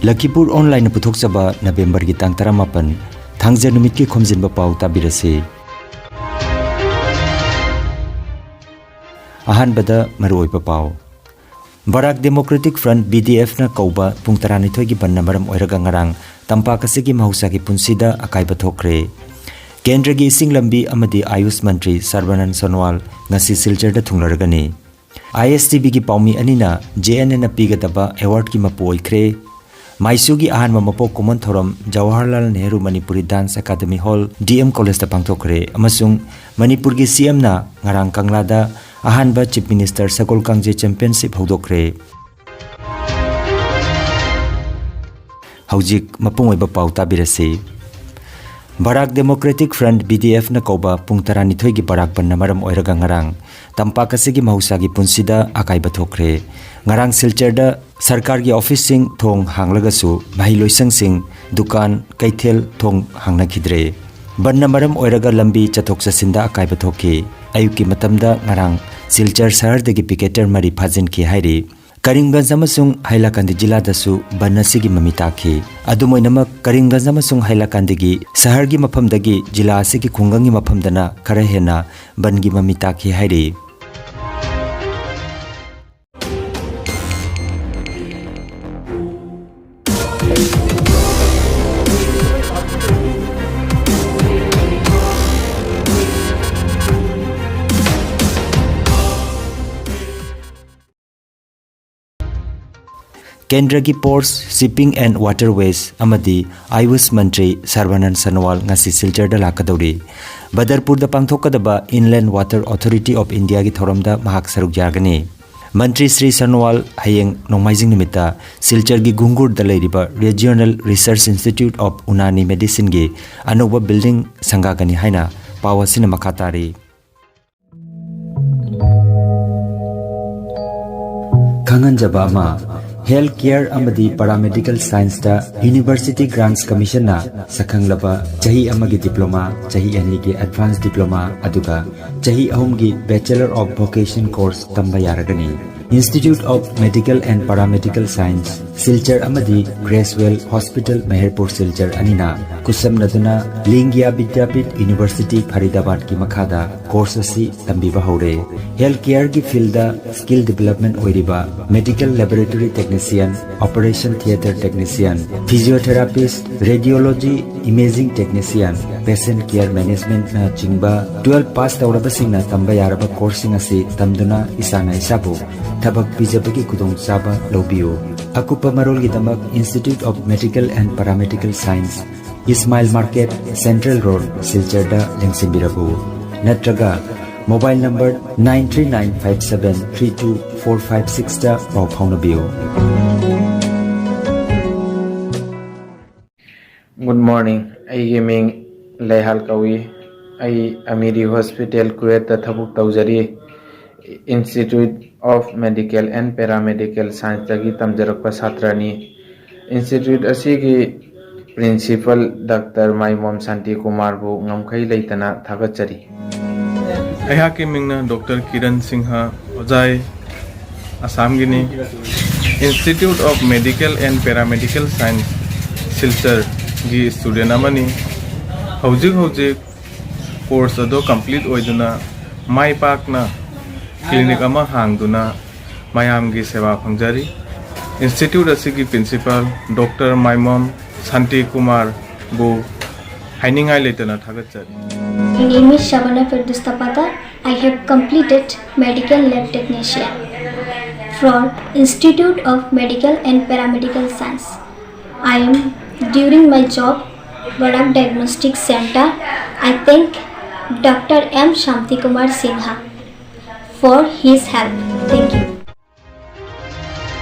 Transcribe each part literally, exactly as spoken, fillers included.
ꯂꯈꯤꯄꯨꯔ ꯑꯣꯟꯂꯥꯏꯟꯅ ꯄꯨꯊꯣꯛꯆꯕ ꯅꯕꯦꯝꯕꯔꯒꯤ ꯇꯥꯡ ꯇꯔꯥꯃꯥꯄꯟ, ꯊꯥꯡꯖ ꯅꯨꯃꯤꯠꯀꯤ ꯈꯣꯝꯖꯤꯟꯕ ꯄꯥꯎ ꯇꯥꯕꯤꯔꯁꯤ꯫ ꯑꯍꯥꯟꯕꯗ ꯃꯔꯨꯑꯣꯏꯕ ꯄꯥꯎ꯫ ꯕꯔꯥꯛ ꯗꯦꯃꯣꯀ꯭ꯔꯦꯇꯤꯛ ꯐ꯭ꯔꯟꯠ, ꯕꯤ ꯗꯤ ꯑꯦꯐꯅ ꯀꯧꯕ ꯄꯨꯡ ꯇꯔꯥꯅꯤꯊꯣꯏꯒꯤ ꯕꯟꯗꯅ ꯃꯔꯝ ꯑꯣꯏꯔꯒ ꯉꯔꯥꯡ ꯇꯝꯄꯥꯛ ꯑꯁꯤꯒꯤ ꯃꯍꯧꯁꯥꯒꯤ ꯄꯨꯟꯁꯤꯗ ꯑꯀꯥꯏꯕ ꯊꯣꯛꯈ꯭ꯔꯦ꯫ ꯀꯦꯟꯗ꯭ꯔꯒꯤ ꯏꯁꯤꯡ ꯂꯝꯕꯤ ꯑꯃꯗꯤ ꯑꯌꯨꯁ ꯃꯟꯇ꯭ꯔꯤ ꯁꯔꯕꯥꯅꯟ ꯁꯣꯅꯣꯋꯥꯜ ꯉꯁꯤ ꯁꯤꯜꯆꯔꯗ ꯊꯨꯡꯂꯔꯒꯅꯤ꯫ ꯑꯥꯏ ꯑꯦꯁ ꯇꯤ ꯚꯤꯒꯤ ꯄꯥꯎꯃꯤ ꯑꯅꯤꯅ ꯖꯦ ꯑꯦꯟ ꯑꯦꯟꯅ ꯄꯤꯒꯗꯕ ꯑꯦꯋꯥꯔꯗꯀꯤ ꯃꯄꯨ ꯑꯣꯏꯈ꯭ꯔꯦ꯫ ꯃꯥꯏꯁꯨꯒꯤ ꯑꯍꯥꯟꯕ ꯃꯄꯣꯛ ꯀꯨꯝꯑꯣꯟ ꯊꯧꯔꯝ Jawaharlal Nehru Manipuri dance academy hall, D M ꯀꯣꯂꯦꯖꯇ ꯄꯥꯡꯊꯣꯛꯈ꯭ꯔꯦ ꯑꯃꯁꯨꯡ ꯃꯅꯤꯄꯨꯔꯒꯤ ꯁꯤ ꯑꯦꯝꯅ ꯉꯔꯥꯡ ꯀꯪꯂꯥꯗ ꯑꯍꯥꯟꯕ ꯆꯤꯐ ꯃꯤꯅꯤꯁꯇꯔ ꯁꯒꯣꯜ ꯀꯥꯡꯖꯩ ꯆꯦꯝꯄꯤꯌꯟꯁꯤꯞ ꯍꯧꯗꯣꯛꯈ꯭ꯔꯦ꯫ ꯍꯧꯖꯤꯛ ꯃꯄꯨꯡ ꯑꯣꯏꯕ ꯄꯥꯎ ꯇꯥꯕꯤꯔꯁꯤ꯫ ꯕꯔꯥꯛ ꯗꯦꯃꯣꯀ꯭ꯔꯦꯇꯤꯛ ꯐ꯭ꯔꯟꯠ, ꯕꯤ ꯗꯤ ꯑꯦꯐꯅ ꯀꯧꯕ ꯄꯨꯡ ꯇꯔꯥꯅꯤꯊꯣꯏꯒꯤ ꯕꯔꯥꯛ ꯕꯟꯗꯅ ꯃꯔꯝ ꯑꯣꯏꯔꯒ ꯉꯔꯥꯡ ꯇꯝꯄꯥꯛ ꯑꯁꯤꯒꯤ ꯃꯍꯧꯁꯥꯒꯤ ꯄꯨꯟꯁꯤꯗ ꯑꯀꯥꯏꯕ ꯊꯣꯛꯈ꯭ꯔꯦ꯫ ꯉꯔꯥꯡ ꯁꯤꯜꯆꯔꯗ ꯁꯔꯀꯥꯔꯒꯤ ꯑꯣꯐꯤꯁꯁꯤꯡ ꯊꯣꯡ ꯍꯥꯡꯂꯒꯁꯨ ꯃꯍꯩꯂꯣꯏꯁꯪꯁꯤꯡ, ꯗꯨꯀꯥꯟ, ꯀꯩꯊꯦꯜ ꯊꯣꯡ ꯍꯥꯡꯅꯈꯤꯗ꯭ꯔꯦ꯫ ꯕꯟꯗꯅ ꯃꯔꯝ ꯑꯣꯏꯔꯒ ꯂꯝꯕꯤ ꯆꯠꯊꯣꯛ ꯆꯠꯁꯤꯟꯗ ꯑꯀꯥꯏꯕ ꯊꯣꯛꯈꯤ꯫ ꯑꯌꯨꯛꯀꯤ ꯃꯇꯝꯗ ꯉꯔꯥꯡ ꯁꯤꯜꯆꯔ ꯁꯍꯔꯗꯒꯤ ꯄꯤꯀꯦꯇꯔ ꯃꯔꯤ ꯐꯥꯖꯤꯟꯈꯤ ꯍꯥꯏꯔꯤ꯫ ꯀꯔꯤꯝꯒꯟꯖ ꯑꯃꯁꯨꯡ ꯍꯥꯏꯂꯥꯀꯥꯟꯗꯤ ꯖꯤꯂꯥꯗꯁꯨ ꯕꯟꯗ ꯑꯁꯤꯒꯤ ꯃꯃꯤ ꯇꯥꯈꯤ꯫ ꯑꯗꯨꯝ ꯑꯣꯏꯅꯃꯛ, ꯀꯔꯤꯝꯒꯟꯖ ꯑꯃꯁꯨꯡ ꯍꯥꯏꯂꯥꯀꯥꯟꯗꯤꯒꯤ ꯁꯍꯔꯒꯤ ꯃꯐꯝꯗꯒꯤ ꯖꯤꯂꯥ ꯑꯁꯤꯒꯤ ꯈꯨꯡꯒꯪꯒꯤ ꯃꯐꯝꯗꯅ ꯈꯔ ꯍꯦꯟꯅ ꯕꯟꯗꯒꯤ ꯃꯃꯤ ꯇꯥꯈꯤ ꯍꯥꯏꯔꯤ꯫ ꯀꯦꯟꯗ꯭ꯔꯒꯤ ꯄꯣꯔꯠꯁ, ꯁꯤꯞꯄꯤꯡ ꯑꯦꯟ ꯋꯥꯇꯔꯋꯦꯁ ꯑꯃꯗꯤ ꯑꯌꯨꯁ ꯃꯟꯇ꯭ꯔꯤ ꯁꯔꯕꯥꯅꯟ ꯁꯣꯅꯣꯋꯥꯜ ꯉꯁꯤ ꯁꯤꯜꯆꯔꯗ ꯂꯥꯛꯀꯗꯧꯔꯤ꯫ ꯕꯗꯔꯄꯨꯔꯗ ꯄꯥꯡꯊꯣꯛꯀꯗꯕ Inland Water Authority of Indiaꯒꯤ ꯊꯧꯔꯝꯗ ꯃꯍꯥꯛ ꯁꯔꯨꯛ ꯌꯥꯒꯅꯤ꯫ ꯃꯟꯇ꯭ꯔꯤ ꯁ꯭ꯔꯤ ꯁꯣꯅꯣꯋꯥꯜ ꯍꯌꯦꯡ ꯅꯣꯡꯃꯥꯏꯖꯤꯡ ꯅꯨꯃꯤꯠꯇ ꯁꯤꯜꯆꯔꯒꯤ ꯒꯨꯡꯒꯨꯔꯗ ꯂꯩꯔꯤꯕ Regional Research Institute of Unani Medicineꯒꯤ ꯑꯅꯧꯕ ꯕꯤꯜꯗꯤꯡ ꯁꯪꯒꯥꯒꯅꯤ ꯍꯥꯏꯅ ꯄꯥꯎ ꯑꯁꯤꯅ ꯃꯈꯥ ꯇꯥꯔꯤ꯫ ꯈꯪꯍꯟꯖꯕ ꯑꯃ, ꯍꯦꯜꯊ ꯀꯦꯌꯔ ꯑꯃꯗꯤ ꯄꯦꯔꯥꯃꯦꯗꯤꯀꯦꯜ ꯁꯥꯏꯟꯁꯇ ꯌꯨꯅꯤꯚꯔꯁꯤꯇꯤ ꯒ꯭ꯔꯥꯟꯠꯁ ꯀꯃꯤꯁꯟꯅ ꯁꯛꯈꯪꯂꯕ ꯆꯍꯤ ꯑꯃꯒꯤ ꯗꯤꯄ꯭ꯂꯣꯃꯥ, ꯆꯍꯤ ꯑꯅꯤꯒꯤ ꯑꯦꯗꯚꯥꯟꯁ ꯗꯤꯄ꯭ꯂꯣꯃꯥ, ꯑꯗꯨꯒ ꯆꯍꯤ ꯑꯍꯨꯝꯒꯤ Bachelor of Vocation course ꯇꯝꯕ ꯌꯥꯔꯒꯅꯤ꯫ Institute of Medical and Paramedical Science, Silchar ꯑꯃꯗꯤ Creswell Hospital, ꯃꯍꯦꯔꯄꯨꯔ ꯁꯤꯜꯆꯔ ꯑꯅꯤꯅ ꯈꯨꯠꯁꯝꯅꯗꯨꯅ ꯂꯤꯡꯒꯤꯌꯥ ꯕꯤꯗ꯭ꯌꯥꯄꯤꯊ ꯌꯨꯅꯤꯚꯔꯁꯤꯇꯤ ꯐꯔꯤꯗꯥꯕꯥꯗꯀꯤ ꯃꯈꯥꯗ ꯀꯣꯔꯁ ꯑꯁꯤ ꯇꯝꯕꯤꯕ ꯍꯧꯔꯦ꯫ ꯍꯦꯜꯊ ꯀꯦꯌꯔꯒꯤ ꯐꯤꯜꯗ ꯁ꯭ꯀꯤꯜ ꯗꯤꯚꯦꯂꯞꯃꯦꯟ ꯑꯣꯏꯔꯤꯕ medical laboratory technician, operation theatre technician, physiotherapist, radiology, imaging technician, patient care managementꯅ ꯆꯤꯡꯕ twelve ꯄꯥꯁ ꯇꯧꯔꯕꯁꯤꯡꯅ ꯇꯝꯕ ꯌꯥꯔꯕ ꯀꯣꯔꯁꯁꯤꯡ ꯑꯁꯤ ꯇꯝꯗꯨꯅ ꯏꯁꯥꯅ ꯏꯁꯥꯕꯨ ꯊꯕꯛ ꯄꯤꯖꯕꯒꯤ ꯈꯨꯗꯣꯡꯆꯥꯕ ꯂꯧꯕꯤꯌꯨ꯫ ꯑꯀꯨꯞꯄ ꯃꯔꯣꯜꯒꯤꯗꯃꯛ Institute of Medical and Paramedical Science, Ismail market, central road, ꯁꯤꯜꯆꯔꯗ ꯂꯦꯡꯁꯤꯟꯕꯤꯔꯛꯎ, ꯅꯠꯇ꯭ꯔꯒ mobile number nine three nine five seven three two four five sixꯇ ꯄꯥꯎ ꯐꯥꯎꯅꯕꯤꯌꯨ꯫ Good morning. ꯑꯩꯒꯤ ꯃꯤꯡ ꯂꯩꯍꯥꯜ ꯀꯧꯏ꯫ ꯑꯩ ꯑꯃꯤꯔꯤ ꯍꯣꯁꯄꯤꯇꯥꯜ ꯀꯨꯋꯦꯠꯇ ꯊꯕꯛ ꯇꯧꯖꯔꯤ꯫ Institute of Medical and Paramedical Scienceꯇꯒꯤ ꯇꯝꯖꯔꯛꯄ ꯁꯥꯇ꯭ꯔꯅꯤ꯫ Institute ꯑꯁꯤꯒꯤ principal ꯗꯥꯛꯇꯔ ꯃꯥꯏꯃꯣꯝ ꯁꯥꯟꯇꯤ ꯀꯨꯃꯥꯔꯕꯨ ꯉꯝꯈꯩ ꯂꯩꯇꯅ ꯊꯥꯒꯠꯆꯔꯤ꯫ ꯑꯩꯍꯥꯛꯀꯤ ꯃꯤꯡꯅ ꯗꯣꯛꯇꯔ ꯀꯤꯔꯟ ꯁꯤꯡꯍ, ꯑꯣꯖꯥ ꯑꯩ ꯑꯁꯥꯝꯒꯤꯅꯤ꯫ Institute of Medical and Paramedical Science ꯁꯤꯜꯆꯔꯒꯤ student ꯑꯃꯅꯤ꯫ ꯍꯧꯖꯤꯛ ꯍꯧꯖꯤꯛ course ꯑꯗꯨ complete ꯑꯣꯏꯗꯨꯅ ꯃꯥꯏ ꯄꯥꯛꯅ clinic ꯑꯃ ꯍꯥꯡꯗꯨꯅ ꯃꯌꯥꯝꯒꯤ ꯁꯦꯕꯥ ꯐꯪꯖꯔꯤ꯫ Institute ꯑꯁꯤꯒꯤ principal ꯗꯣꯛꯇꯔ ꯃꯥꯏꯃꯣꯝ ꯁꯥꯟꯇꯤ ꯀꯨꯃꯥꯔꯕꯨ ꯍꯥꯏꯅꯤꯡꯉꯥꯏ ꯂꯩꯇꯅ ꯊꯥꯒꯠꯆꯔꯤ꯫ My name is Shabana Firdustapada. I have completed medical lab technician from Institute of Medical and Paramedical Science. I am during my job Barak Diagnostic Center. I thank Dr. M Shanti Kumar Sinha for his help. Thank you.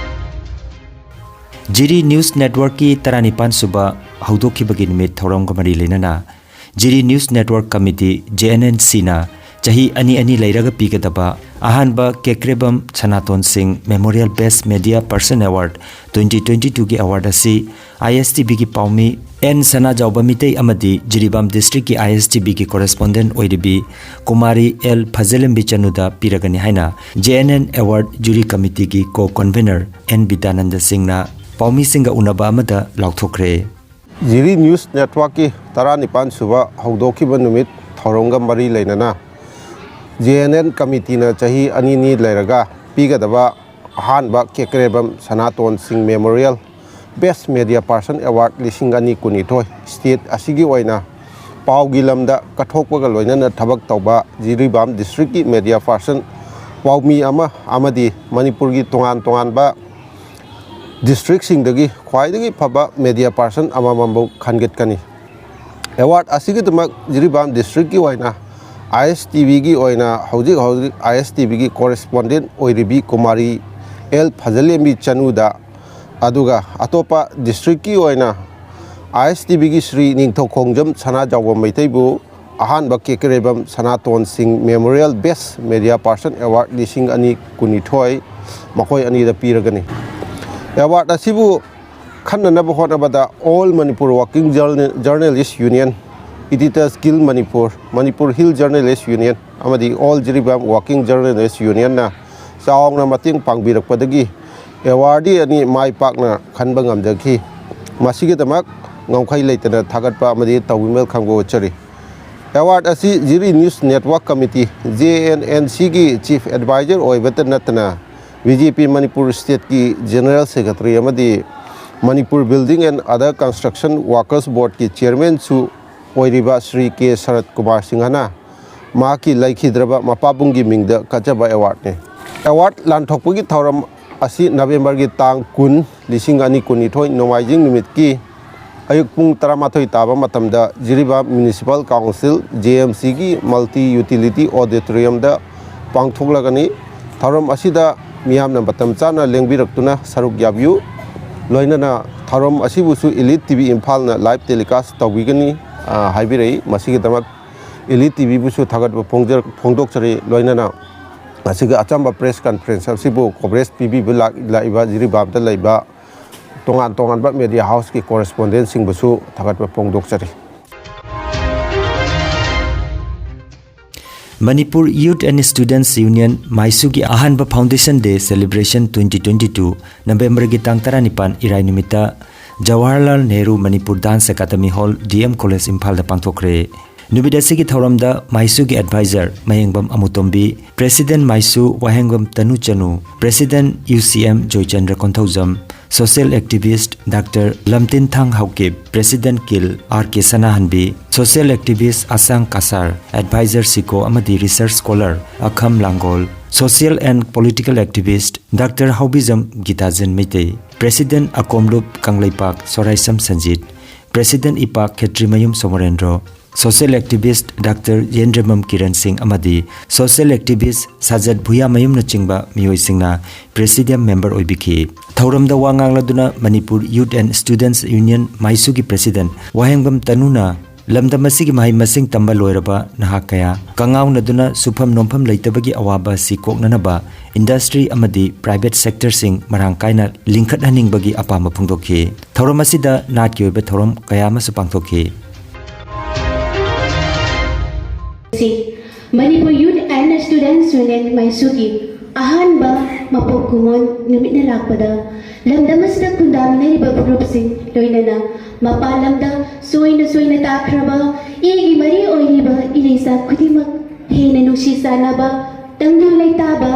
ꯖꯤꯔꯤ news ꯅꯦꯠꯋꯔꯛꯀꯤ ꯇꯔꯥꯅꯤꯄꯥꯟ ꯁꯨꯕ ꯍꯧꯗꯣꯛꯈꯤꯕꯒꯤ ꯅꯨꯃꯤꯠ ꯊꯧꯔꯝꯒ ꯃꯔꯤ ꯂꯩꯅꯅ Jiri news network committee, J N N ꯁꯤꯅ ꯆꯍꯤ ꯑꯅꯤ ꯑꯅꯤ ꯂꯩꯔꯒ ꯄꯤꯒꯗꯕ ꯑꯍꯥꯟꯕ ꯀꯦꯀ꯭ꯔꯦꯕꯝ ꯁꯅꯥꯇꯣꯟ ꯁꯤꯡ Memorial Best Media Person Award twenty twenty twoꯒꯤ award ꯑꯁꯤ ꯑꯥꯏ ꯑꯦꯁ ꯇꯤ ꯚꯤꯒꯤ ꯄꯥꯎꯃꯤ ꯑꯦꯟ ꯁꯅꯥꯖꯥꯎꯕ ꯃꯤꯇꯩ ꯑꯃꯗꯤ ꯖꯤꯔꯤꯕꯥꯝ ꯗꯤꯁꯇ꯭ꯔꯤꯛꯀꯤ ꯑꯥꯏ ꯑꯦꯁ ꯇꯤ ꯚꯤꯒꯤ ꯀꯣꯔꯦꯁꯄꯣꯟꯗꯦꯟꯠ ꯑꯣꯏꯔꯤꯕꯤ ꯀꯨꯃꯥꯔꯤ ꯑꯦꯜ ꯐꯖꯂꯦꯝꯕꯤ ꯆꯅꯨꯗ ꯄꯤꯔꯒꯅꯤ ꯍꯥꯏꯅ J N N award jury ꯀꯃꯤꯇꯤꯒꯤ ꯀꯣ ꯀꯟꯚꯦꯅꯔ ꯑꯦꯟ ꯕꯤꯗ꯭ꯌꯥꯅꯟꯗ ꯁꯤꯡꯅ ꯄꯥꯎꯃꯤꯁꯤꯡꯒ ꯎꯅꯕ ꯑꯃꯗ ꯂꯥꯎꯊꯣꯛꯈ꯭ꯔꯦ꯫ ꯖꯤꯔꯤ ꯅ꯭ꯌꯨꯁ ꯅꯦꯠꯋꯥꯔꯛꯀꯤ ꯇꯔꯥꯅꯤꯄꯥꯟ ꯁꯨꯕ ꯍꯧꯗꯣꯛꯈꯤꯕ ꯅꯨꯃꯤꯠ ꯊꯧꯔꯝꯒ ꯃꯔꯤ ꯂꯩꯅꯅ ꯖꯦ ꯑꯦꯟ ꯑꯦꯟ ꯀꯃꯤꯇꯤꯅ ꯆꯍꯤ ꯑꯅꯤꯅꯤ ꯂꯩꯔꯒ ꯄꯤꯒꯗꯕ ꯑꯍꯥꯟꯕ ꯀꯦꯀ꯭ꯔꯦꯕꯝ ꯁꯅꯥꯇꯣꯟ ꯁꯤꯡ ꯃꯦꯃꯣꯔꯤꯌꯦꯜ ꯕꯦꯁ ꯃꯦꯗꯤꯌꯥ ꯄꯥꯔꯁꯟ ꯑꯦꯋꯥꯔꯗ ꯂꯤꯁꯤꯡ ꯑꯅꯤ ꯀꯨꯟꯅꯤꯊꯣꯏ ꯁ꯭ꯇꯦꯠ ꯑꯁꯤꯒꯤ ꯑꯣꯏꯅ ꯄꯥꯎꯒꯤ ꯂꯝꯗ ꯀꯠꯊꯣꯛꯄꯒ ꯂꯣꯏꯅꯅ ꯊꯕꯛ ꯇꯧꯕ ꯖꯤꯔꯤꯕꯥꯝ ꯗꯤꯁꯇ꯭ꯔꯤꯛꯀꯤ ꯃꯦꯗꯤꯌꯥ ꯄꯥꯔꯁꯟ ꯄꯥꯎꯃꯤ ꯑꯃ ꯑꯃꯗꯤ ꯃꯅꯤꯄꯨꯔꯒꯤ ꯇꯣꯉꯥꯟ ꯇꯣꯉꯥꯟꯕ ꯗꯤꯁꯇ꯭ꯔꯤꯛꯁꯤꯡꯗꯒꯤ ꯈ꯭ꯋꯥꯏꯗꯒꯤ ꯐꯕ ꯃꯦꯗꯤꯌꯥ ꯄꯥꯔꯁꯟ ꯑꯃꯃꯝꯕꯨ ꯈꯟꯒꯠꯀꯅꯤ꯫ ꯑꯦꯋꯥꯔꯗ ꯑꯁꯤꯒꯤꯗꯃꯛ ꯖꯤꯔꯤꯕꯥꯝ ꯗꯤꯁꯇ꯭ꯔꯤꯛꯀꯤ ꯑꯣꯏꯅ ꯑꯥꯏ ꯑꯦꯁ ꯇꯤ ꯚꯤꯒꯤ ꯑꯣꯏꯅ ꯍꯧꯖꯤꯛ ꯍꯧꯖꯤꯛ ꯑꯥꯏ ꯑꯦꯁ ꯇꯤ ꯚꯤꯒꯤ ꯀꯣꯔꯦꯁꯄꯣꯟꯗꯦꯟꯠ ꯑꯣꯏꯔꯤꯕꯤ ꯀꯨꯃꯥꯔꯤ ꯑꯦꯜ ꯐꯖꯂꯦꯝꯕꯤ ꯆꯅꯨꯗ, ꯑꯗꯨꯒ ꯑꯇꯣꯞꯄ ꯗꯤꯁꯇ꯭ꯔꯤꯛꯀꯤ ꯑꯣꯏꯅ ꯑꯥꯏ ꯑꯦꯁ ꯇꯤ ꯚꯤꯒꯤ ꯁ꯭ꯔꯤ ꯅꯤꯡꯊꯧꯈꯣꯡꯖꯝ ꯁꯅꯥꯖꯥꯎꯕ ꯃꯩꯇꯩꯕꯨ ꯑꯍꯥꯟꯕ ꯀꯦꯀ꯭ꯔꯦꯕꯝ ꯁꯅꯥꯇꯣꯟ ꯁꯤꯡ ꯃꯦꯃꯣꯔꯤꯌꯦꯜ ꯕꯦꯁ ꯃꯦꯗꯤꯌꯥ ꯄꯥꯔꯁꯟ ꯑꯦꯋꯥꯔꯗ ꯂꯤꯁꯤꯡ ꯑꯅꯤ ꯀꯨꯟꯅꯤꯊꯣꯏ ꯃꯈꯣꯏ ꯑꯅꯤꯗ ꯄꯤꯔꯒꯅꯤ꯫ ꯑꯦꯋꯥꯔꯗ ꯑꯁꯤꯕꯨ ꯈꯟꯅꯅꯕ ꯍꯣꯠꯅꯕꯗ All Manipur Working Journal-, Journalist Union, Editors Guild Manipur, Manipur Hill Journalist Union ꯑꯃꯗꯤ All Jiribam Working Journalist Unionꯅ ꯆꯥꯎꯅ ꯃꯇꯦꯡ ꯄꯥꯡꯕꯤꯔꯛꯄꯗꯒꯤ ꯑꯦꯋꯥꯔꯗꯤ ꯑꯅꯤ ꯃꯥꯏ ꯄꯥꯛꯅ ꯈꯟꯕ ꯉꯝꯖꯈꯤ꯫ ꯃꯁꯤꯒꯤꯗꯃꯛ ꯉꯝꯈꯩ ꯂꯩꯇꯅ ꯊꯥꯒꯠꯄ ꯑꯃꯗꯤ ꯇꯧꯕꯤꯃꯜ ꯈꯪꯕ ꯎꯠꯆꯔꯤ꯫ ꯑꯦꯋꯥꯔꯗ ꯑꯁꯤ Jiri news network committee, J N N ꯁꯤꯒꯤ ꯆꯤꯐ ꯑꯦꯗꯚꯥꯏꯖꯔ ꯑꯣꯏꯕꯇ ꯅꯠꯇꯅ, ꯕꯤ ꯖꯦ ꯄꯤ ꯃꯅꯤꯄꯨꯔ ꯁ꯭ꯇꯦꯠꯀꯤ ꯖꯦꯅꯔꯦꯜ ꯁꯦꯀ꯭ꯔꯦꯇꯔꯤ ꯑꯃꯗꯤ Manipur building and other construction workers ꯕꯣꯔꯗꯀꯤ ꯆꯤꯌꯔꯃꯦꯟꯁꯨ ꯑꯣꯏꯔꯤꯕ ꯁ꯭ꯔꯤ ꯀꯦ ꯁꯔꯠ ꯀꯨꯃꯥꯔ ꯁꯤꯡꯍꯅ ꯃꯍꯥꯛꯀꯤ ꯂꯩꯈꯤꯗ꯭ꯔꯕ ꯃꯄꯥꯕꯨꯡꯒꯤ ꯃꯤꯡꯗ ꯀꯠꯆꯕ ꯑꯦꯋꯥꯔꯗꯅꯤ꯫ ꯑꯦꯋꯥꯔꯗ ꯂꯥꯟꯊꯣꯛꯄꯒꯤ ꯊꯧꯔꯝ ꯑꯁꯤ ꯅꯕꯦꯝꯕꯔꯒꯤ ꯇꯥꯡ ꯀꯨꯟ, ꯂꯤꯁꯤꯡ ꯑꯅꯤ ꯀꯨꯟꯅꯤꯊꯣꯏ, ꯅꯣꯡꯃꯥꯏꯖꯤꯡ ꯅꯨꯃꯤꯠꯀꯤ ꯑꯌꯨꯛ ꯄꯨꯡ ꯇꯔꯥꯃꯥꯊꯣꯏ ꯇꯥꯕ ꯃꯇꯝꯗ Jiribam municipal council, J M ꯁꯤꯒꯤ ꯃꯜꯇꯤ ꯌꯨꯇꯤꯂꯤꯇꯤ ꯑꯣꯗꯤꯇꯣꯔꯤꯌꯝꯗ ꯄꯥꯡꯊꯣꯛꯂꯒꯅꯤ꯫ ꯊꯧꯔꯝ ꯑꯁꯤꯗ ꯃꯤꯌꯥꯝꯅ ꯃꯇꯝ ꯆꯥꯅ ꯂꯦꯡꯕꯤꯔꯛꯇꯨꯅ ꯁꯔꯨꯛ ꯌꯥꯕꯤꯌꯨ꯫ ꯂꯣꯏꯅꯅ ꯊꯧꯔꯝ ꯑꯁꯤꯕꯨꯁꯨ ꯏꯂꯤꯠ ꯇꯤ ꯚꯤ ꯏꯝꯐꯥꯜꯅ ꯂꯥꯏꯚ ꯇꯦꯂꯤꯀꯥꯁ ꯇꯧꯕꯤꯒꯅꯤ, ꯑ, ꯍꯥꯏꯕꯤꯔꯛꯏ꯫ ꯃꯁꯤꯒꯤꯗꯃꯛ ꯏꯂꯤꯠ ꯇꯤ ꯚꯤꯕꯨꯁꯨ ꯊꯥꯒꯠꯄ ꯐꯣꯡꯖ-, ꯐꯣꯡꯗꯣꯛꯆꯔꯤ꯫ ꯂꯣꯏꯅꯅ ꯉꯁꯤꯒꯤ ꯑꯆꯝꯕ ꯄ꯭ꯔꯦꯁ ꯀꯟꯐꯔꯦꯟꯁ ꯑꯁꯤꯕꯨ ꯀꯣꯚꯔꯦꯖ ꯄꯤꯕꯤꯕ ꯂꯥꯛ-, ꯂꯥꯛꯏꯕ ꯖꯤꯔꯤꯕꯥꯝꯗ ꯂꯩꯕ ꯇꯣꯉꯥꯟ ꯇꯣꯉꯥꯟꯕ media houseꯀꯤ correspondentꯁꯤꯡꯕꯨꯁꯨ ꯊꯥꯒꯠꯄ ꯐꯣꯡꯗꯣꯛꯆꯔꯤ꯫ Manipur Youth and Students Union ꯃꯥꯏꯁꯨꯒꯤ ꯑꯍꯥꯟꯕ Foundation Day Celebration twenty twenty two Novemberꯒꯤ ꯇꯥꯡ ꯇꯔꯥꯅꯤꯄꯥꯟ ꯏꯔꯥꯏ ꯅꯨꯃꯤꯠꯇ Jawaharlal Nehru Manipur Dance Academy Hall, D M College, ꯏꯝꯐꯥꯜꯗ ꯄꯥꯡꯊꯣꯛꯈ꯭ꯔꯦ꯫ ꯅꯨꯃꯤꯠ ꯑꯁꯤꯒꯤ ꯊꯧꯔꯝꯗ ꯃꯥꯏꯁꯨꯒꯤ advisor ꯃꯌꯦꯡꯕꯝ ꯑꯃꯨꯇꯣꯝꯕꯤ, President ꯃꯥꯏꯁꯨ ꯋꯥꯍꯦꯡꯕꯝ ꯇꯅꯨ ꯆꯅꯨ, President U C M Joychandra Konthoujam, social activist Doctor ꯂꯝꯇꯤꯟꯊꯥꯡ Haokip, President ꯀꯤꯜ R K ꯁꯅꯥꯍꯟꯕꯤ, social activist ꯑꯁꯥꯡ ꯀꯁꯥꯔ, advisor ꯁꯤꯀꯣ ꯑꯃꯗꯤ research scholar ꯑꯈꯝ Langol, social and political activist Doctor ꯍꯥꯎꯕꯤꯖꯝ ꯒꯤꯇꯥꯖꯟ Meitei, President ꯑꯀꯣꯝꯂꯨꯞ Kangleipak ꯁꯣꯔꯥꯏꯁꯝ Sanjit, President ꯏꯄꯥꯛ Khetrimayum Somorendro, social activist Doctor ꯌꯦꯟꯗ꯭ꯔꯃꯝ Kiran ꯁꯤꯡ ꯑꯃꯗꯤ social activist ꯁꯥꯖꯠ ꯚꯨꯌꯥꯃꯌꯨꯝꯅꯆꯤꯡꯕ ꯃꯤꯑꯣꯏꯁꯤꯡꯅ presidium member ꯑꯣꯏꯕꯤꯈꯤ꯫ ꯊꯧꯔꯝꯗ ꯋꯥ ꯉꯥꯡꯂꯗꯨꯅ Manipur Youth and Students Union ꯃꯥꯏꯁꯨꯒꯤ President ꯋꯥꯍꯦꯡꯕꯝ ꯇꯅꯨꯅ ꯂꯝꯗꯝ ꯑꯁꯤꯒꯤ ꯃꯍꯩ ꯃꯁꯤꯡ ꯇꯝꯕ ꯂꯣꯏꯔꯕ ꯅꯍꯥ ꯀꯌꯥ ꯀꯉꯥꯎꯅꯗꯨꯅ ꯁꯨꯐꯝ ꯅꯣꯝꯐꯝ ꯂꯩꯇꯕꯒꯤ ꯑꯋꯥꯕ ꯑꯁꯤ ꯀꯣꯛꯅꯅꯕ industry ꯑꯃꯗꯤ private sectorꯁꯤꯡ ꯃꯔꯥꯡ ꯀꯥꯏꯅ ꯂꯤꯡꯈꯠꯍꯟꯅꯤꯡꯕꯒꯤ ꯑꯄꯥꯝꯕ ꯐꯣꯡꯗꯣꯛꯈꯤ꯫ ꯊꯧꯔꯝ ꯑꯁꯤꯗ ꯅꯥꯠꯀꯤ ꯑꯣꯏꯕ ꯊꯧꯔꯝ ꯀꯌꯥ ꯑꯃꯁꯨ ꯄꯥꯡꯊꯣꯛꯈꯤ꯫ ꯁꯤ Manipur Youth and Students Union ꯃꯥꯏꯁꯨꯒꯤ ꯑꯍꯥꯟꯕ ꯃꯄꯣꯛ ꯀꯨꯝꯑꯣꯟ ꯅꯨꯃꯤꯠꯅ ꯂꯥꯛꯄꯗ ꯂꯝꯗꯝ ꯑꯁꯤꯗ ꯈꯨꯟꯗꯥꯃꯤꯟꯅꯔꯤꯕ ꯐꯨꯔꯨꯞꯁꯤꯡ, ꯂꯣꯏꯅꯅ ꯃꯄꯥꯟ ꯂꯝꯗ ꯁꯣꯏꯅ ꯁꯣꯏꯅ ꯇꯥꯈ꯭ꯔꯕ ꯏꯒꯤ ꯃꯔꯤ ꯑꯣꯏꯔꯤꯕ ꯏꯂꯩꯆꯥ ꯈꯨꯗꯤꯡꯃꯛ ꯍꯦꯟꯅ ꯅꯨꯡꯁꯤ ꯆꯥꯟꯅꯕ, ꯇꯪꯗꯨ ꯂꯩꯇꯥꯕ,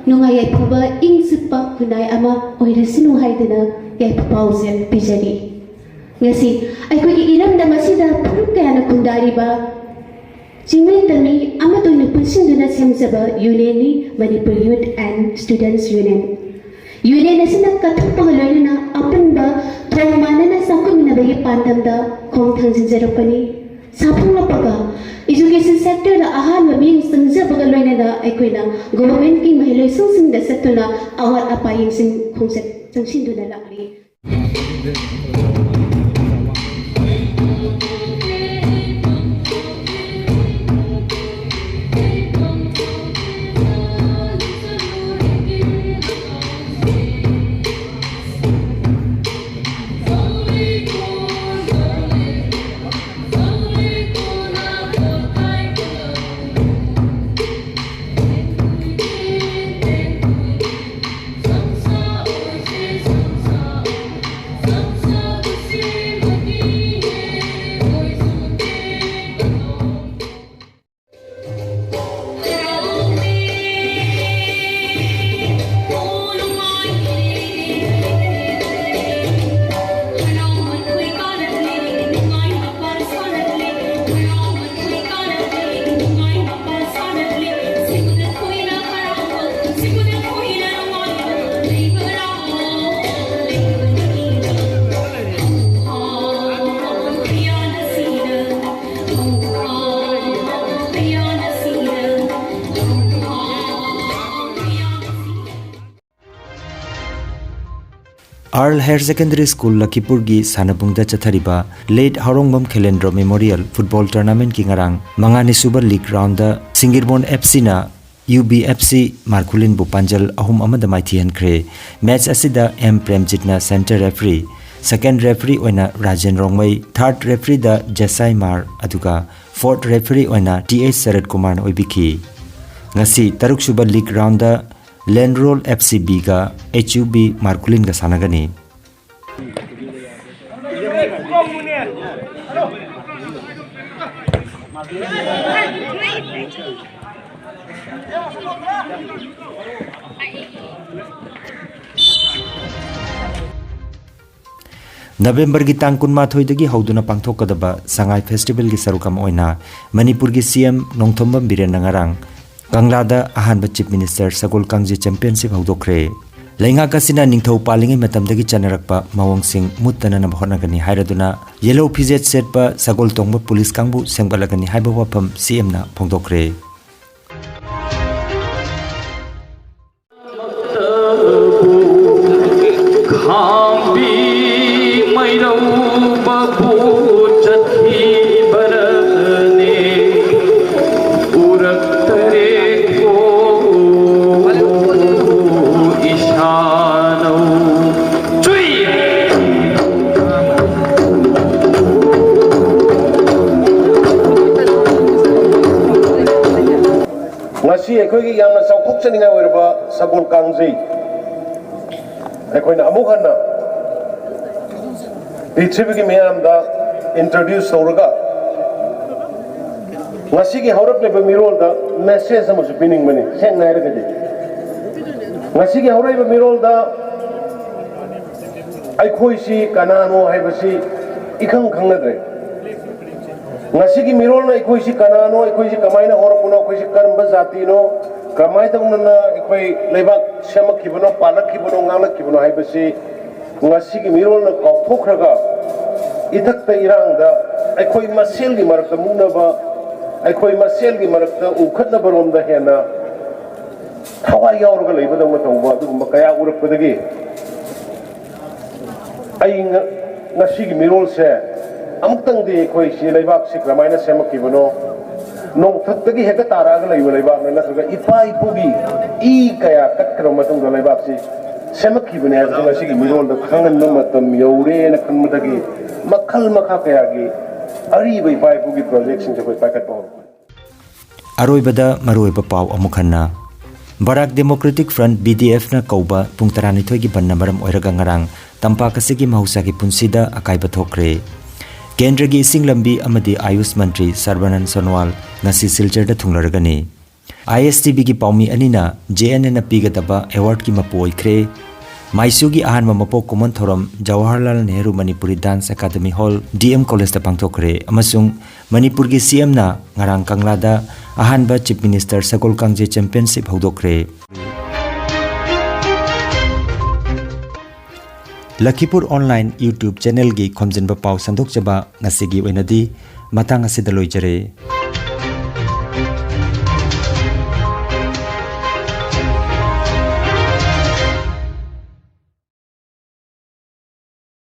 ꯅꯨꯡꯉꯥꯏ ꯌꯥꯏꯐꯕ, ꯏꯪ ꯆꯤꯛꯄ ꯈꯨꯟꯅꯥꯏ ꯑꯃ ꯑꯣꯏꯔꯁꯅꯨ ꯍꯥꯏꯗꯨꯅ ꯌꯥꯏꯐ ꯄꯥꯎꯖꯦꯜ ꯄꯤꯖꯔꯤ꯫ ꯉꯁꯤ ꯑꯩꯈꯣꯏꯒꯤ ꯏꯔꯝꯗꯝ ꯑꯁꯤꯗ ꯐꯨꯔꯨꯞ ꯀꯌꯥꯅ ꯈꯨꯟꯗꯥꯔꯤꯕ ꯆꯤꯡꯃꯤ ꯇꯝꯃꯤ ꯑꯃꯠꯇ ꯑꯣꯏꯅ ꯄꯨꯟꯁꯤꯟꯗꯨꯅ ꯁꯦꯝꯖꯕ unionꯅꯤ Manipur Youth and Students Union꯫ Union ꯑꯁꯤꯅ ꯀꯠꯊꯣꯛꯄꯒ ꯂꯣꯏꯅꯅ ꯑꯄꯨꯟꯕ ꯊꯧ ꯃꯥꯟꯅꯅ ꯆꯥꯎꯈꯠꯃꯤꯟꯅꯕꯒꯤ ꯄꯥꯟꯗꯝꯗ ꯈꯣꯡ ꯊꯥꯡꯖꯤꯟꯖꯔꯛꯄꯅꯤ꯫ ꯁꯥꯐꯣꯡꯂꯛꯄꯒ education sectorꯗ ꯑꯍꯥꯟꯕ ꯃꯤꯠꯌꯦꯡ ꯆꯪꯖꯕꯒ ꯂꯣꯏꯅꯅ ꯑꯩꯈꯣꯏꯅ governmentꯀꯤ ꯃꯍꯩꯂꯣꯏꯁꯪꯁꯤꯡꯗ ꯆꯠꯇꯨꯅ ꯑꯋꯥꯠ ꯑꯄꯥ ꯌꯦꯡꯁꯤꯟ ꯈꯣꯡꯆꯠ ꯆꯪꯁꯤꯟꯗꯨꯅ ꯂꯥꯛꯂꯤ꯫ ꯑꯥꯔꯜ ꯍꯥꯌꯔ ꯁꯦꯀꯦꯟꯗꯔꯤ ꯁ꯭ꯀꯨꯜ ꯂꯈꯤꯄꯨꯔꯒꯤ ꯁꯥꯟꯅꯕꯨꯡꯗ ꯆꯠꯊꯔꯤꯕ late Haorongbam Khelendro memorial football ꯇꯣꯔꯅꯥꯃꯦꯟꯠꯀꯤ ꯉꯔꯥꯡ ꯃꯉꯥꯅꯤ ꯁꯨꯕ ꯂꯤꯒ ꯔꯥꯎꯟꯗ ꯁꯤꯡꯒꯤꯔꯕꯣꯟ ꯑꯦꯐ ꯁꯤꯅ ꯌꯨ ꯕꯤ ꯑꯦꯐ ꯁꯤ ꯃꯥꯔꯈꯨꯂꯤꯟꯕꯨ ꯄꯥꯟꯖꯜ ꯑꯍꯨꯝ ꯑꯃꯗ ꯃꯥꯏꯊꯤꯍꯟꯈ꯭ꯔꯦ꯫ ꯃꯦꯆ ꯑꯁꯤꯗ ꯑꯦꯝ ꯄ꯭ꯔꯦꯝꯖꯤꯠꯅ ꯁꯦꯟꯇꯔ ꯔꯦꯐ꯭ꯔꯤ, ꯁꯦꯀꯦꯟ ꯔꯦꯐ꯭ꯔꯤ ꯑꯣꯏꯅ ꯔꯥꯖꯦꯟ ꯔꯣꯡꯃꯩ, ꯊꯥꯔꯠ ꯔꯦꯐ꯭ꯔꯤꯗ ꯖꯦꯁꯥꯏ ꯃꯥꯔ, ꯑꯗꯨꯒ ꯐꯣꯔꯠ ꯔꯦꯐ꯭ꯔꯤ ꯑꯣꯏꯅ ꯇꯤ ꯑꯩꯆ ꯁꯔꯠ ꯀꯨꯃꯥꯔꯅ ꯑꯣꯏꯕꯤꯈꯤ꯫ ꯉꯁꯤ ꯇꯔꯨꯛꯁꯨꯕ ꯂꯤꯒ ꯔꯥꯎꯟꯗ ꯂꯦꯟꯔꯣꯜ ꯑꯦꯐ ꯁꯤ ꯕꯤꯒ ꯑꯩꯆ ꯌꯨ ꯕꯤ ꯃꯥꯔꯈꯨꯂꯤꯟꯒ ꯁꯥꯟꯅꯒꯅꯤ꯫ ꯅꯕꯦꯝꯕꯔꯒꯤ ꯇꯥꯡ ꯀꯨꯟꯃꯥꯊꯣꯏꯗꯒꯤ ꯍꯧꯗꯨꯅ ꯄꯥꯡꯊꯣꯛꯀꯗꯕ ꯁꯉꯥꯏ ꯐꯦꯁꯇꯤꯚꯦꯜꯒꯤ ꯁꯔꯨꯛ ꯑꯃ ꯑꯣꯏꯅ ꯃꯅꯤꯄꯨꯔꯒꯤ ꯁꯤ ꯑꯦꯝ ꯅꯣꯡꯊꯣꯝꯕꯝ ꯕꯤꯔꯦꯟꯅ ꯉꯔꯥꯡ ꯀꯪꯂꯥꯗ ꯑꯍꯥꯟꯕ ꯆꯤꯐ ꯃꯤꯅꯤꯁꯇꯔ ꯁꯒꯣꯜ ꯀꯥꯡꯖꯩ ꯆꯦꯝꯄꯤꯌꯟꯁꯤꯞ ꯍꯧꯗꯣꯛꯈ꯭ꯔꯦ꯫ ꯂꯩꯉꯥꯛ ꯑꯁꯤꯅ ꯅꯤꯡꯊꯧ ꯄꯥꯜꯂꯤꯉꯩ ꯃꯇꯝꯗꯒꯤ ꯆꯠꯅꯔꯛꯄ ꯃꯑꯣꯡꯁꯤꯡ ꯃꯨꯠꯇꯅꯅꯕ ꯍꯣꯠꯅꯒꯅꯤ ꯍꯥꯏꯔꯗꯨꯅ ꯌꯦꯜꯂꯧ ꯐꯤꯖꯦꯠ ꯁꯦꯠꯄ ꯁꯒꯣꯜ ꯇꯣꯡꯕ ꯄꯨꯂꯤꯁ ꯀꯥꯡꯕꯨ ꯁꯦꯝꯒꯠꯂꯒꯅꯤ ꯍꯥꯏꯕ ꯋꯥꯐꯝ ꯁꯤ ꯑꯦꯝꯅ ꯐꯣꯡꯗꯣꯛꯈ꯭ꯔꯦ꯫ ꯈꯥꯝꯕꯤ ꯃꯩꯔꯧꯕꯕꯨ ꯆꯠꯈꯤꯕꯔꯅꯦ, ꯎꯔꯛꯇꯔꯦꯀꯣ ꯏꯁꯥꯅꯧ꯫ ꯆꯨꯏ! ꯉꯁꯤ ꯑꯩꯈꯣꯏꯒꯤ ꯌꯥꯝꯅ ꯆꯥꯎꯊꯣꯛꯆꯅꯤꯡꯉꯥꯏ ꯑꯣꯏꯔꯕ ꯁꯒꯣꯜ ꯀꯥꯡꯖꯩ ꯑꯩꯈꯣꯏꯅ ꯑꯃꯨꯛ ꯍꯟꯅ ꯄ꯭ꯔꯤꯊꯤꯕꯤꯒꯤ ꯃꯤꯌꯥꯝꯗ introduce ꯇꯧꯔꯒ, ꯉꯁꯤꯒꯤ ꯍꯧꯔꯛꯂꯤꯕ ꯃꯤꯔꯣꯜꯗ message ꯑꯃꯁꯨ ꯄꯤꯅꯤꯡꯕꯅꯤ꯫ ꯁꯦꯡꯅ ꯍꯥꯏꯔꯒꯗꯤ, ꯉꯁꯤꯒꯤ ꯍꯧꯔꯛꯏꯕ ꯃꯤꯔꯣꯜꯗ ꯑꯩꯈꯣꯏꯁꯤ ꯀꯅꯥꯅꯣ ꯍꯥꯏꯕꯁꯤ ꯏꯈꯪ ꯈꯪꯅꯗ꯭ꯔꯦ꯫ ꯉꯁꯤꯒꯤ ꯃꯤꯔꯣꯜꯅ ꯑꯩꯈꯣꯏꯁꯤ ꯀꯅꯥꯅꯣ, ꯑꯩꯈꯣꯏꯁꯤ ꯀꯃꯥꯏꯅ ꯍꯧꯔꯛꯄꯅꯣ, ꯑꯩꯈꯣꯏꯁꯤ ꯀꯔꯝꯕ ꯖꯥꯇꯤꯅꯣ, ꯀꯃꯥꯏꯅ ꯇꯧꯗꯅ ꯑꯩꯈꯣꯏ ꯂꯩꯕꯥꯛ ꯁꯦꯝꯃꯛꯈꯤꯕꯅꯣ, ꯄꯥꯜꯂꯛꯈꯤꯕꯅꯣ, ꯉꯥꯡꯂꯛꯈꯤꯕꯅꯣ ꯍꯥꯏꯕꯁꯤ ꯉꯁꯤꯒꯤ ꯃꯤꯔꯣꯜꯅ ꯀꯥꯎꯊꯣꯛꯈ꯭ꯔꯒ, ꯏꯊꯛꯇ ꯏꯔꯥꯡꯗ ꯑꯩꯈꯣꯏ ꯃꯁꯦꯜꯒꯤ ꯃꯔꯛꯇ ꯃꯨꯛꯅꯕ, ꯑꯩꯈꯣꯏ ꯃꯁꯦꯜꯒꯤ ꯃꯔꯛꯇ ꯎꯈꯠꯅꯕꯔꯣꯝꯗ ꯍꯦꯟꯅ ꯊꯋꯥꯏ ꯌꯥꯎꯔꯒ ꯂꯩꯕꯗꯧꯅ ꯇꯧꯕ ꯑꯗꯨꯒꯨꯝꯕ ꯀꯌꯥ ꯎꯔꯛꯄꯗꯒꯤ, ꯑꯩ ꯉ-, ꯉꯁꯤꯒꯤ ꯃꯤꯔꯣꯜꯁꯦ ꯑꯃꯨꯛꯇꯪꯗꯤ ꯑꯩꯈꯣꯏ ꯁꯤ ꯂꯩꯕꯥꯛꯁꯤ ꯀꯔꯝꯍꯥꯏꯅ ꯁꯦꯝꯃꯛꯈꯤꯕꯅꯣ, ꯅꯣꯡꯊꯛꯇꯒꯤ ꯍꯦꯛꯇ ꯇꯥꯔꯛꯑꯒ ꯂꯩꯕ ꯂꯩꯕꯥꯛꯅ ꯅꯠꯇ꯭ꯔꯒ ꯏꯄꯥ ꯏꯄꯨꯒꯤ ꯏ ꯀꯌꯥ ꯀꯠꯈ꯭ꯔꯕ ꯃꯇꯨꯡꯗ ꯂꯩꯕꯥꯛꯁꯤ ꯁꯦꯝꯃꯛꯈꯤꯕꯅꯦ ꯍꯥꯏꯕꯁꯤ ꯉꯁꯤꯒꯤ ꯃꯤꯔꯣꯜꯗ ꯈꯪꯍꯟꯕ ꯃꯇꯝ ꯌꯧꯔꯦꯅ ꯈꯟꯕꯗꯒꯤ ꯃꯈꯜ ꯃꯈꯥ ꯀꯌꯥꯒꯤ ꯑꯔꯤꯕ ꯏꯄꯥ ꯏꯄꯨꯒꯤ ꯄ꯭ꯔꯣꯖꯦꯛꯁꯤꯡꯁꯦ ꯑꯩꯈꯣꯏ ꯄꯥꯏꯈꯠꯄ ꯍꯧꯔꯛꯄꯅꯤ꯫ ꯑꯔꯣꯏꯕꯗ ꯃꯔꯨꯑꯣꯏꯕ ꯄꯥꯎ ꯑꯃꯨꯛ ꯍꯟꯅ꯫ ꯕꯔꯥꯛ ꯗꯦꯃꯣꯀ꯭ꯔꯦꯇꯤꯛ ꯐ꯭ꯔꯟꯠ, ꯕꯤ ꯗꯤ ꯑꯦꯐꯅ ꯀꯧꯕ ꯄꯨꯡ ꯇꯔꯥꯅꯤꯊꯣꯏꯒꯤ ꯕꯟꯗ ꯃꯔꯝ ꯑꯣꯏꯔꯒ ꯉꯔꯥꯡ ꯇꯝꯄꯥꯛ ꯑꯁꯤꯒꯤ ꯃꯍꯧꯁꯥꯒꯤ ꯄꯨꯟꯁꯤꯗ ꯑꯀꯥꯏꯕ ꯊꯣꯛꯈ꯭ꯔꯦ꯫ ꯀꯦꯟꯗ꯭ꯔꯒꯤ ꯏꯁꯤꯡ ꯂꯝꯕꯤ ꯑꯃꯗꯤ ꯑꯥꯌꯨꯁ ꯃꯟꯇ꯭ꯔꯤ ꯁꯔꯕꯥꯅꯟ ꯁꯣꯅꯣꯋꯥꯜ ꯉꯁꯤ ꯁꯤꯜꯆꯔꯗ ꯊꯨꯡꯂꯔꯒꯅꯤ꯫ ꯑꯥꯏ ꯑꯦꯁ ꯇꯤ ꯚꯤꯒꯤ ꯄꯥꯎꯃꯤ ꯑꯅꯤꯅ ꯖꯦ ꯑꯦꯟ ꯑꯦꯟꯅ ꯄꯤꯒꯗꯕ ꯑꯦꯋꯥꯔꯗꯀꯤ ꯃꯄꯨ ꯑꯣꯏꯈ꯭ꯔꯦ꯫ ꯃꯥꯏꯁꯨꯒꯤ ꯑꯍꯥꯟꯕ ꯃꯄꯣꯛ ꯀꯨꯝꯑꯣꯟ ꯊꯧꯔꯝ Jawaharlal Nehru Manipuri dance academy hall, D M ꯀꯣꯂꯦꯖꯇ ꯄꯥꯡꯊꯣꯛꯈ꯭ꯔꯦ ꯑꯃꯁꯨꯡ ꯃꯅꯤꯄꯨꯔꯒꯤ ꯁꯤ ꯑꯦꯝꯅ ꯉꯔꯥꯡ ꯀꯪꯂꯥꯗ ꯑꯍꯥꯟꯕ ꯆꯤꯐ ꯃꯤꯅꯤꯁꯇꯔ ꯁꯒꯣꯜ ꯀꯥꯡꯖꯩ ꯆꯦꯝꯄꯤꯌꯟꯁꯤꯞ ꯍꯧꯗꯣꯛꯈ꯭ꯔꯦ꯫ ꯂꯈꯤꯄꯨꯔ ꯑꯣꯟꯂꯥꯏꯟ YouTube ꯆꯦꯅꯦꯜꯒꯤ ꯈꯣꯝꯖꯤꯟꯕ ꯄꯥꯎ ꯁꯟꯗꯣꯛꯆꯕ ꯉꯁꯤꯒꯤ ꯑꯣꯏꯅꯗꯤ ꯃꯇꯥꯡ ꯑꯁꯤꯗ ꯂꯣꯏꯖꯔꯦ꯫